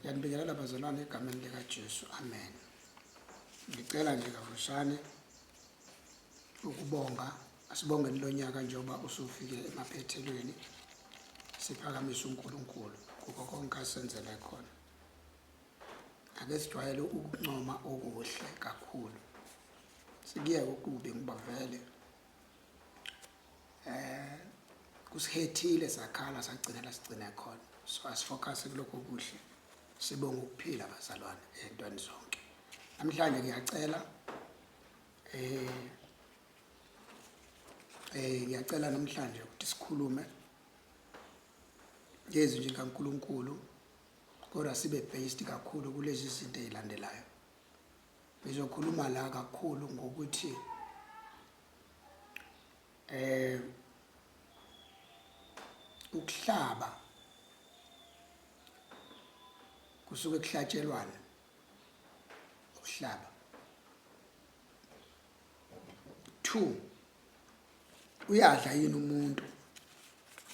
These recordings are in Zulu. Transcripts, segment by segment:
Ngiyanibingelela bazalwane egameni likaJesu. Amen. Ngicela nje kafushane ukubonga, asibongeni lo nyaka njengoba usufike emaphethelweni, siphakamise uNkulunkulu kukho konke asenzele khona. Ake sijwayele ukuncoma okuhle kakhulu, sikuyeke okubi ngoba vele eh kusihethile sakhala sagcina la sigcine khona. So asifocus kulokho okuhle, sibonge ukuphila bazalwane ey'ntweni zonke. Namhlanje ngiyacela ngiyacela namhlanje ukuthi sikhulume ngezwi nje likaNkulunkulu, kodwa sibe based kakhulu kulezi zinto ezilandelayo. Ngizokhuluma la kakhulu ngokuthi ukuhlaba kusuke kuhlatshelwana, ukuhlaba. 2 uyadla yini umuntu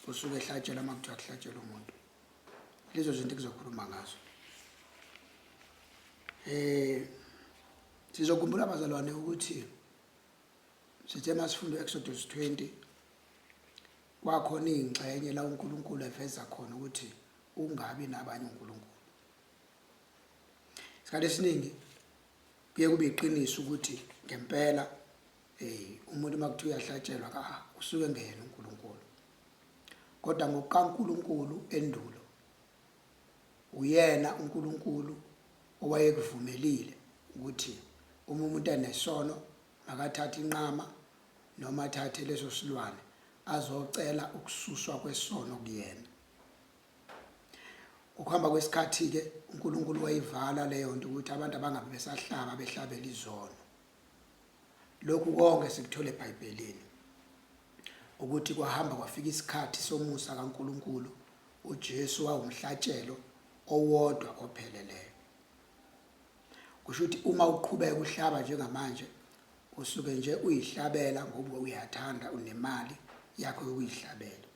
osuke ehlatshelwa uma kuthiwa kuhlatshelwa umuntu? Lezo zinto kuzokhuluma ngazo. Sizokhumbula abazalwane ukuthi sithe masifunda Exodus 20 kwakhona ingxenye la uNkulunkulu eveza khona ukuthi ungabi nabanye uNkulunkulu. Isikhathi esiningi kuye kube iqiniso ukuthi ngempela umuntu uma kuthiwa uyahlatshelwa ka usuke engeyena uNkulunkulu. Kodwa ngokukaNkulunkulu endulo uyena uNkulunkulu owayekuvumelile ukuthi uma umuntu enesono makathathe inqama noma athathe leso silwane azocela ukususwa kwesono kuyena. Ukuhamba kwesikhathi-ke uNkulunkulu wayivala leyo nto ukuthi abantu abangabe besahlaba behlabela izono. Lokhu konke sikuthola eBhayibhelini ukuthi kwahamba kwafika isikhathi somusa kaNkulunkulu, uJesu wawumhlatshelo owodwa opheleleyo. Kusho ukuthi uma uqhubeka uhlaba njengamanje usuke nje uyihlabela ngoba uyathanda, unemali yakho yokuyihlabela.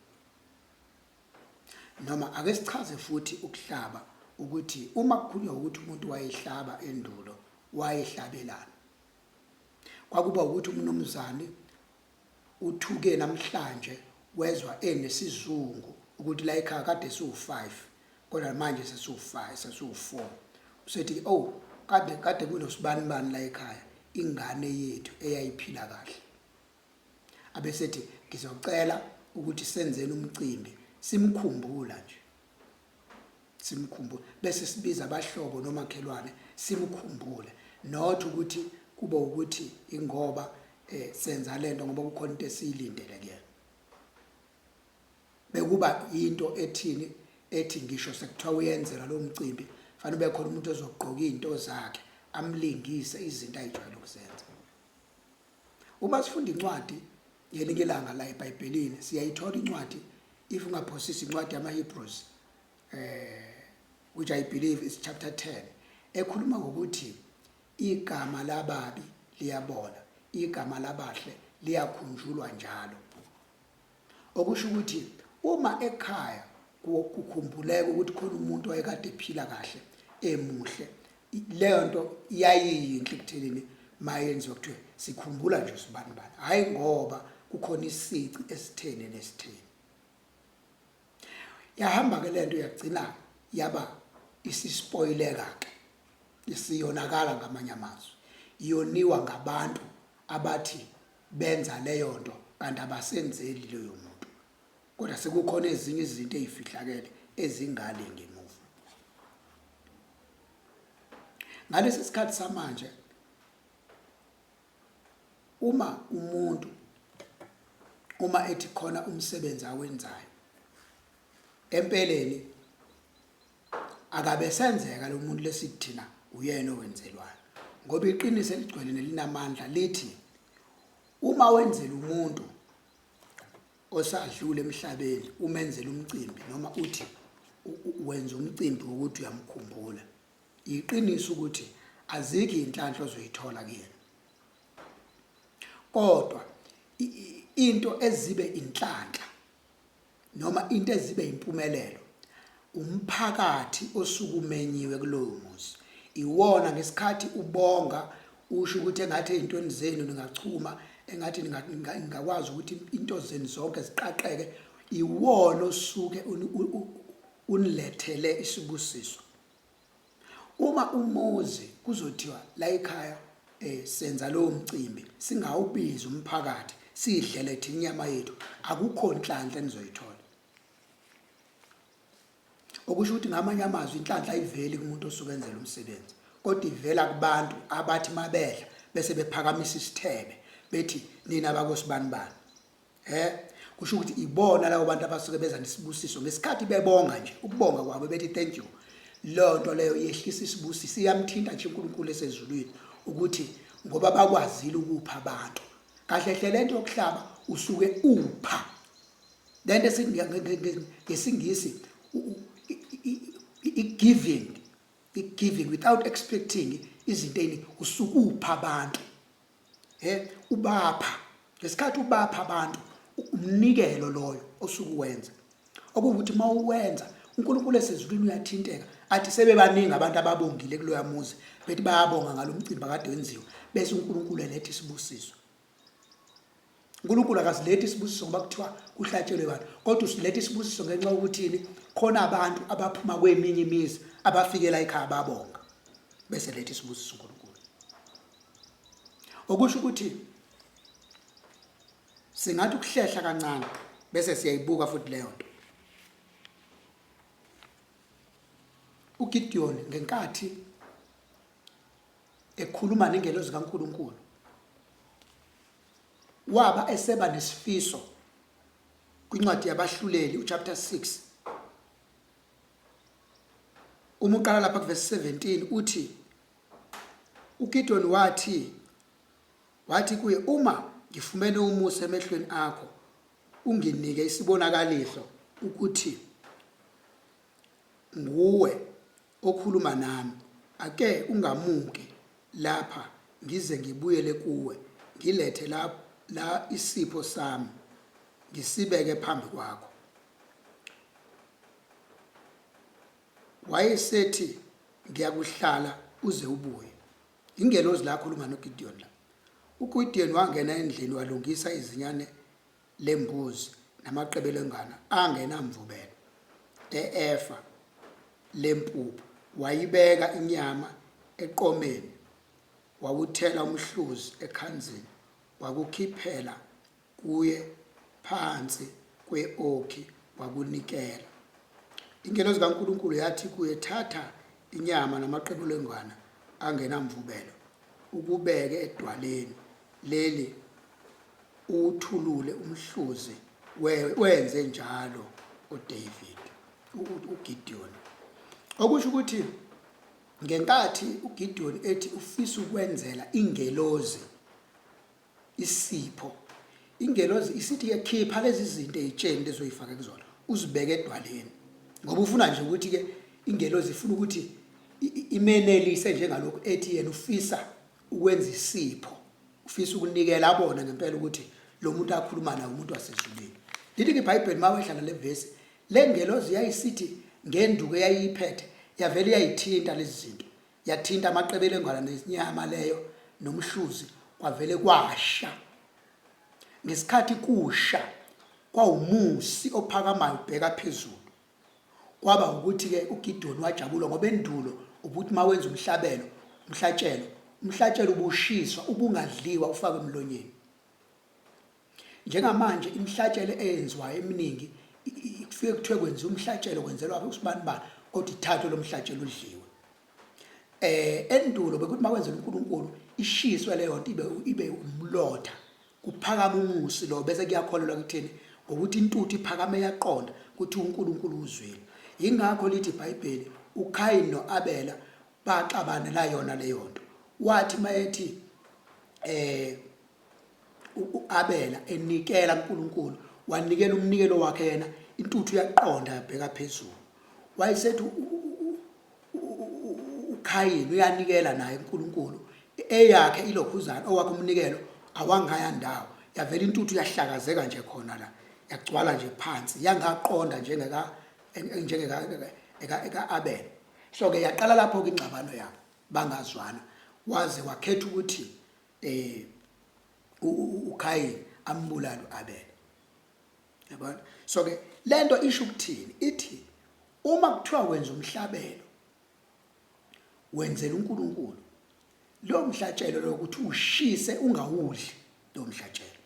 Noma ake sichaze futhi ukuhlaba ukuthi uma kukhulunywa ukuthi umuntu wayehlaba endulo wayehlabelana. Kwakuba ukuthi umnumzane uthuke namhlanje wezwa enesizungu ukuthi la ekhaya kade siwu-5 kodwa manje sesiwu-5 sesiwu-4, usethi oh kade kade kunosibanibani la ekhaya, ingane yethu eyayiphila kahle. Abesethi ngizocela ukuthi senzeni umcimbi simkhumbula nje, simkhumbule, bese sibiza abahlobo nomakhelwane simkhumbule, not ukuthi kube ukuthi ingoba senza lento ngoba kukhona into esiyilindele kuyena. Bekuba into ethini ethi ngisho sekuthiwa uyenzela lo mcimbi fanele ube khona umuntu ozogqoka izinto zakhe amlingise izinto ayijwayele ukuzenza. Uma sifunda incwadi ngelinye ilanga la eBhayibhelini siyayithola incwadi, if ungaphosisi incwadi yama-Hebrews which I believe is chapter 10, ekhuluma ngokuthi igama lababi liyabola, igama labahle liyakhunjulwa njalo. Okusho ukuthi uma ekhaya kukhumbuleka ukuthi khona umuntu owayekade ephila kahle emuhle, leyo nto yayiyinhle ekuthenini mayenziwa kuthiwe sikhumbula nje usibani bani, hhayi ngoba kukhona isici esitheni nesitheni. Yahamba-ke le nto yagcina yaba isispoyileka-ke, isiyonakala ngamanye amazwi, yoniwa ngabantu abathi benza leyo nto kanti abasenzeli leyo muntu, kodwa sekukhona ezinye izinto ezifihlakele ezingale ngemuva. Ngalesi sikhathi samanje uma umuntu uma ethi khona umsebenzi awenzayo empeleni akabe senzeka lo muntu lesithi thina uyena owenzelwayo, ngoba iqiniso eligcwele nelinamandla lithi uma wenzela umuntu osadlule emhlabeni umenzela umcimbi noma uthi wenza umcimbi wokuthi uyamkhumbula, iqiniso ukuthi azikho izinhlanhla ozoyithola kuyena, kodwa into ezibe inhlanhla noma into ezibe impumelelo Umphakathi osuke umenyiwe kulowo muzi iwona ngesikhathi ubonga usho ukuthi engathi ey'ntweni zenu ningachuma, engathi ningakwazi ukuthi into zenu zonke ziqaqeke, iwona osuke unilethele isibusiso. Uma umuzi kuzothiwa la ekhaya senza lowo mcimbi singawubizi umphakathi sidlele thina inyama yethu, akukho nhlanhla enizoyithola. Okusho ukuthi ngamanye amazwi inhlanhla ayiveli kumuntu osuke enzela umsebenzi, kodwa ivela kubantu abathi mabedla bese bephakamisa isithebe bethi nina bakosibanibani. Kusho ukuthi ibona labo bantu abasuke beza nesibusiso ngesikhathi bebonga nje, ukubonga kwabo bethi thank you. Leyo nto leyo yehlisa isibusiso, iyamthinta nje uNkulunkulu esezulwini ukuthi ngoba bakwazile ukupha abantu. Kahle hle lento yokuhlaba usuke upha. Lento esithi ngesingisi i-giving, i-giving without expecting izinto eziningi, usuke upha abantu. Ubapha ngesikhathi ubapha abantu umnikelo loyo osuke uwenza, okuwukuthi uma uwenza uNkulunkulu esezulwini uyathinteka athi sebebaningi abantu ababongile kuloya muzi bethi bayabonga ngalo mcimbi akade wenziwa, bese uNkulunkulu eletha isibusiso. uNkulunkulu akasilethi isibusiso ngoba kuthiwa kuhlatshelwe abantu, kodwa usiletha isibusiso ngenxa yokuthini? Khona abantu abaphuma kweminye imizi abafikela ekhaya babonga, bese letha isibusiso uNkulunkulu. Okusho ukuthi singathi ukuhlehla kancane bese siyayibuka futhi leyo nto. UGideon ngenkathi ekhuluma nengelozi kaNkulunkulu waba eseba nesifiso kwincwadi yabahluleli uchapter 6 uma uqala lapha kuverse 17 uthi uGideon wathi kuye, uma ngifumene umusa emehlweni akho, unginike isibonakaliso ukuthi nguwe okhuluma nami, ake ungamuki lapha ngize ngibuyele kuwe, ngilethe la isipho sami, ngisibeke phambi kwakho. Wayesethi, Ngiyakuhlala uze ubuye. Ingelosi la khuluma noGideon la. UGideon wangena endlini walungisa izinyane lembuzi namaqebelengwana angenamvubelo e-efa lempuphu, wayibeka inyama eqomeni, wawuthela umhluzi ekhanzini, wakukhiphela kuye phansi kwe-okhi wakunikela. Ingelosi kaNkulunkulu yathi kuye, thatha inyama namaqebelengwana angenamvubelo, ukubeke edwaleni leli, uwuthulule umhluzi, wenze njalo uDavid, uGideon. Okusho ukuthi ngenkathi uGideon ethi ufisa ukwenzela ingelozi isipho, ingelozi isithi ke khipha lezi zinto ezitsheni lezoyifaka kuzona uzibeke edwaleni, ngoba ufuna nje ukuthi ke ingelozi ifuna ukuthi imenelise njengalokhu ethi yena ufisa ukwenza isipho, ufisa ukunikela abone ngempela ukuthi lo muntu akhuluma naye umuntu wasezulwini. Lithi ke iBhayibheli mawehla le vesi, le ngelozi yayisithi ngenduku eyayiyiphethe yavele yayithinta lezi zinto, yathinta amaqebelengwana nenyama leyo nomhluzi, kwavele kwasha. Ngesikhathi kusha kwawumusi ophakamayo ubheka phezulu. Kwaba ukuthi-ke uGidoni wajabula ngoba endulo ubuthi uma wenza umhlabelo, umhlatshelo, umhlatshelo ubushiswa ubungadliwa ufakwe emlonyeni. Njengamanje imihlatshelo eyenziwayo eminingi kufike kuthiwe kwenziwa umhlatshelo kwenzelwa usibanibani, kodwa ithathwe lo mhlatshelo udliwe. Endulo bekuthi makwenzela uNkulunkulu ishiswe leyo nto ibe umlotha, kuphakama umusi lo, bese kuyakholelwa kuthini ngokuthi intuthu iphakame yaqonda ukuthi uNkulunkulu uzwile. Yingakho lithi iBhayibheli uKhayini noAbela baxabanela yona leyo nto. Wathi mayethi uAbela enikela kuNkulunkulu, wanikela umnikelo wakhe yena, intuthu yaqonda yabheka phezulu. Wayesethi uKhayini uyanikela naye kuNkulunkulu, eyakhe ilokhuzana owakhe umnikelo awangaya ndawo, yavela intuthu yahlakazeka nje khona la, yagcwala nje phansi, yangaqonda njengeka njengeka eka eka Abel. So ke yaqala lapho ke ingxabano yabo bangazwana waze wakhetha ukuthi eh uKayin ambulale uAbel. Yabona? So ke lento isho ukuthini? Ithi uma kuthiwa wenza umhlabelo wenzela uNkulunkulu lo mhlatshelo lokuthi ushise ungawudli lo mhlatshelo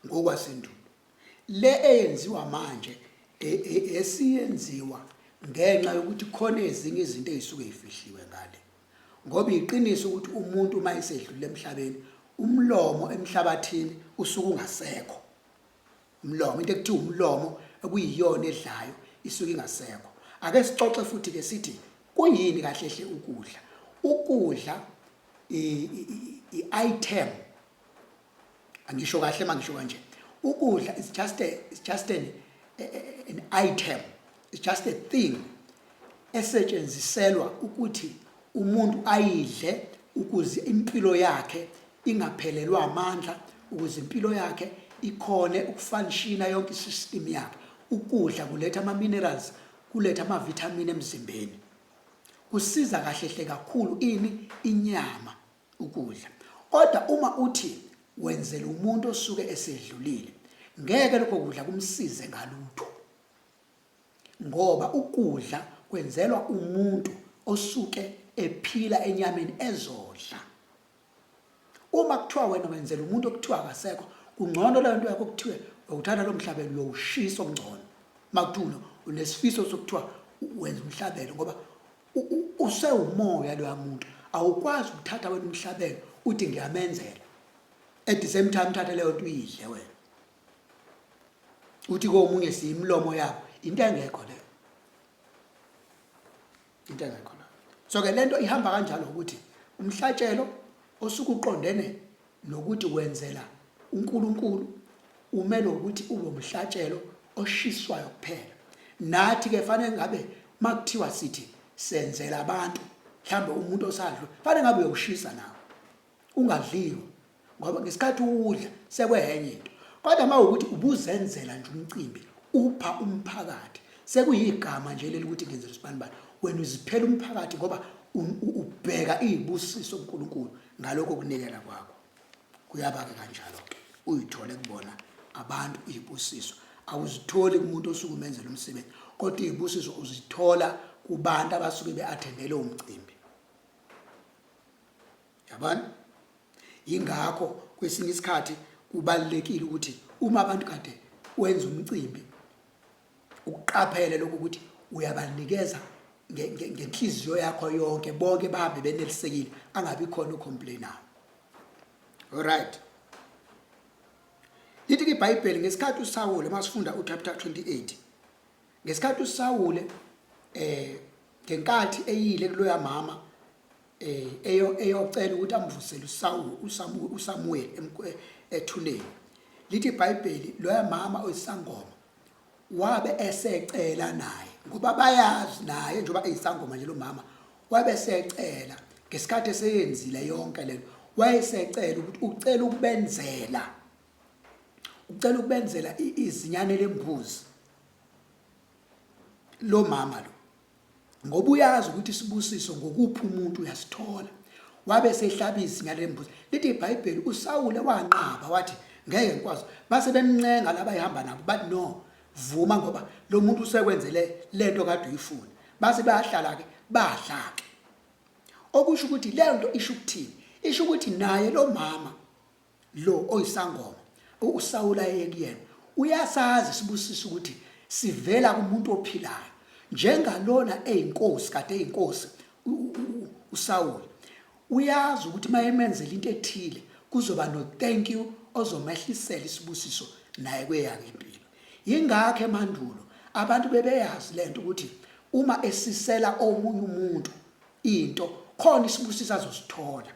ngokwasendulo le eyenziwa manje e, e, esiyenziwa ngenxa yokuthi khona ezinye izinto ezisuke zifihliwe ngale ngoba iqiniso ukuthi umuntu uma esedlule emhlabeni umlomo emhlabathini usuke ungasekho umlomo into ekuthiwa umlomo okuyiyona edlayo isuke ingasekho ake sixoxe futhi ke sithi kuyini kahle hle ukudla ukudla i-item angisho kahle mangisho kanje ukudla is just a is just an an item it's just a thing esetshenziselwa ukuthi umuntu ayidle ukuze impilo yakhe ingaphelelwa amandla ukuze impilo yakhe ikhone ukufanshina yonke isystem yakhe ukudla kuletha ama minerals kuletha ama vitamin emzimbeni kusiza kahle hle kakhulu ini inyama ukudla kodwa uma uthi wenzela umuntu osuke esedlulile ngeke lokho kudla kumsize ngalutho ngoba ukudla kwenzelwa umuntu osuke ephila enyameni ezodla uma kuthiwa wena wenzela umuntu okuthiwa akasekho kungcono leyo nto yakho kuthiwe uyawuthatha lo mhlabelo uyowushisa okungcono uma kuthiwa unesifiso sokuthiwa wenza umhlabelo ngoba usewumoya loya muntu awukwazi ukuthatha wena umhlabelo uthi ngiyamenzela at the same time uthathe leyo nto uyidle wena uthi komunye siyimlomo yabo into engekho leyo into engekho leyo so ke lento ihamba kanjalo ukuthi umhlatshelo osuke uqondene nokuthi wenzela uNkulunkulu umele ukuthi ube umhlatshelo oshiswayo kuphela nathi ke fanele ngabe makuthiwa sithi senzela abantu mhlambe umuntu osadlu fanele ngabe uyokushisa nawe ungadliwa ngoba ngesikhathi uwudla sekwehenye into kodwa uma ukuthi ubuzenzela nje umcimbi upha umphakathi sekuyigama nje leli ukuthi ngenzela isibanibani wena uziphela umphakathi ngoba ubheka izibusiso kuNkulunkulu ngalokho kunikela kwakho kuyaba-ke kanjalo-ke uyithole kubona abantu izibusiso awuzitholi kumuntu osuke umenzela umsebenzi kodwa izibusiso uzithola kubantu abasuke be-athendele umcimbi yabona yingakho kwesinye isikhathi kubalulekile ukuthi uma abantu kade wenza umcimbi ukuqaphele lokhu ukuthi uyabanikeza ngenhliziyo yakho yonke bonke bahambe benelisekile angabi khona ucomplainayo alright lithi ke iBhayibheli ngesikhathi uSawule masifunda uchapter 28 ngesikhathi uSawule eh ngenkathi eyile kuloya mama eh eyo eyocela ukuthi amvusele uSawulu uSamuel uSamuel ethuneni lithi iBhayibheli loya mama oyisangoma wabe esecela naye ngoba bayazi naye njengoba eyisangoma nje lo mama wabe esecela ngesikhathi eseyenzile yonke lento wayesecela ukuthi ucela ukubenzela ucela ukubenzela izinyane lembuzi lo mama lo ngoba uyazi ukuthi isibusiso ngokuphi umuntu uyasithola wabe sehlaba izinga lembuzi lithi iBhayibheli uSawule wanqaba wathi ngeke ngikwazi base bemncenga laba ihamba nabo bathi no vuma ngoba lo muntu usekwenzele lento kade uyifuna base bayahlala ke badla ke okusho ukuthi lento isho ukuthini isho ukuthi naye lo mama lo oyisangoma uSawula eye kuyena uyasazi sibusiso ukuthi sivela kumuntu ophilayo njengalona eyinkosi kade eyinkosi uSawula uyazi ukuthi mayemenzela into ethile kuzoba no thank you ozomehlisela isibusiso naye kweyakhe impilo yingakho emandulo abantu bebeyazi lento ukuthi uma esisela omunye umuntu into khona isibusiso azosithola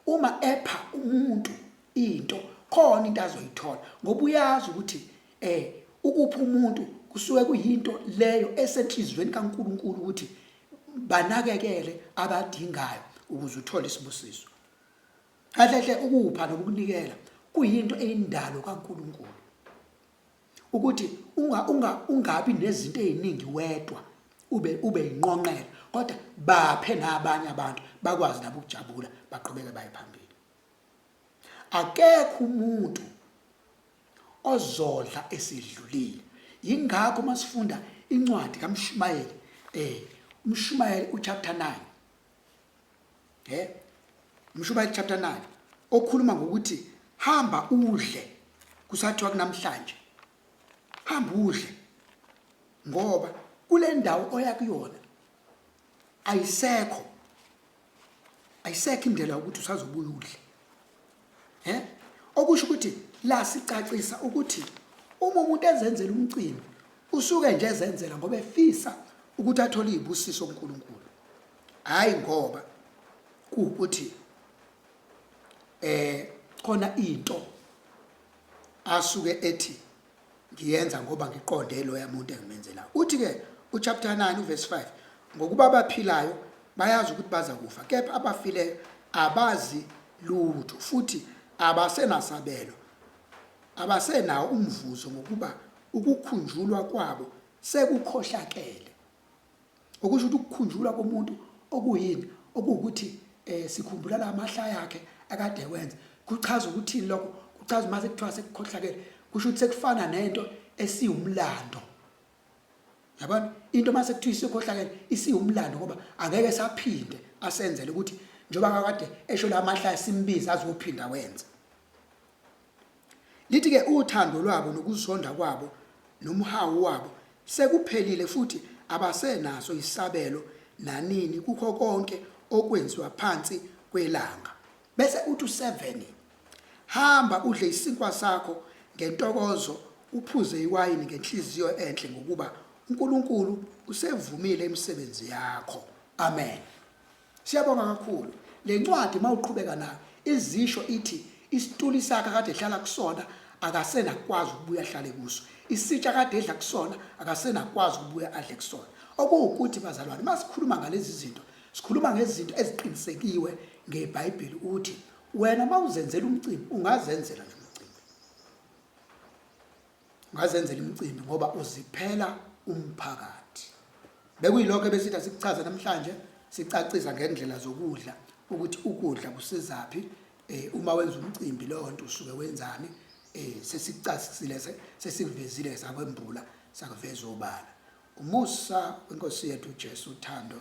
uma epha umuntu into khona into azoyithola ngoba uyazi ukuthi eh ukupha umuntu kusuke kuyinto leyo esenhlizweni kaNkuluNkulu ukuthi banakekele abadingayo ukuze uthole isibusiso kahle hle ukupha nokukunikela kuyinto eyindalo kaNkuluNkulu ukuthi unga unga ungabi nezinto eziningi wedwa ube ube inqonqela kodwa baphe nabanye abantu bakwazi nabo ukujabula baqhubeke baye phambili. Akekho umuntu ozodla esidlulile. Yingakho uma sifunda incwadi kaMshumayeli uMshumayeli uchapter 9 uMshumayeli chapter 9 okhuluma ngokuthi hamba udle kusathiwa kunamhlanje hamba udle ngoba kule ndawo oya kuyona ayisekho ayisekho indlela yokuthi usazobuya udle okusho ukuthi la sicacisa ukuthi uma umuntu ezenzela umcimbi usuke nje ezenzela ngoba efisa ukuthi athole izibusiso kuNkulunkulu hayi ngoba kuwukuthi khona into asuke ethi ngiyenza ngoba ngiqonde loya muntu engimenzela. Uthi-ke uchapter 9 uverse 5 ngokuba abaphilayo bayazi ukuthi baza kufa kepha abafileyo abazi lutho futhi abasenasabelo abasenawo umvuzo ngokuba ukukhunjulwa kwabo sekukhohlakele. Okusho ukuthi ukukhunjulwa komuntu okuyini okuwukuthi sikhumbula la mahlaya akhe akade wenza kuchaza ukuthini lokho kuchaza uma sekuthiwa sekukhohlakele kusho ukuthi sekufana nento esiwumlando yabona into uma sekuthiwa isikhohlakele isiwumlando ngoba angeke saphinde asenzele ukuthi njengoba kakade esho la mahlaya simbiza azophinda wenze. Lithi-ke uthando lwabo nokuzonda kwabo nomhawu wabo sekuphelile futhi abasenaso isabelo nanini kukho konke okwenziwa phansi kwelanga. Bese uthi u-7 Hamba udle isinkwa sakho ngentokozo uphuze iwayini ngenhliziyo enhle ngokuba uNkulunkulu usevumile imisebenzi yakho. Amen. Siyabonga kakhulu. Le ncwadi uma uqhubeka nayo izisho ithi isituli sakhe akade ehlala kusona akasenakwazi ukubuya ahlale kuso. Isitsha akade edla kusona akasenakwazi ukubuya adle kusona. Okuwukuthi bazalwane uma sikhuluma ngalezi zinto sikhuluma ngezinto eziqinisekiwe ngeBhayibheli ukuthi wena uma uzenzela umcimbi ungazenzela nje umcimbi. Ungazenzela imicimbi ngoba uziphela umphakathi. Bekuyilokho ebesithi asikuchaze namhlanje sicacisa ngendlela zokudla ukuthi ukudla kusizaphi uma wenza umcimbi leyo nto usuke wenzani sesikucacisile sesikuvezile sakwembula sakuveza obala. Umusa wenkosi yethu uJesu uthando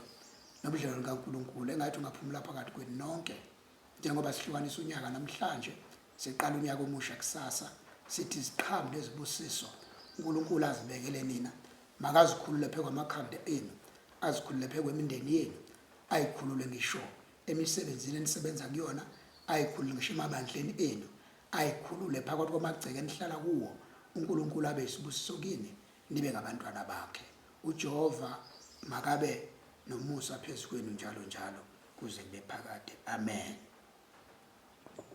nobudlelwano kaNkulunkulu engathi ungaphumula phakathi kwenu nonke njengoba sihlukanisa unyaka namhlanje siqala unyaka omusha kusasa sithi iziqhamu nezibusiso uNkulunkulu azibekele nina makazikhulule phe kwamakhanda enu azikhulule phe kwemindeni yenu ayikhulule ngisho emisebenzini enisebenza kuyona ayikhulule ngisho emabandleni enu ayikhulule phakathi kwamagceke enihlala kuwo uNkulunkulu abe isibusiso kini nibe ngabantwana bakhe uJehova makabe nomusa phezu kwenu njalo njalo kuze kube phakade. Amen.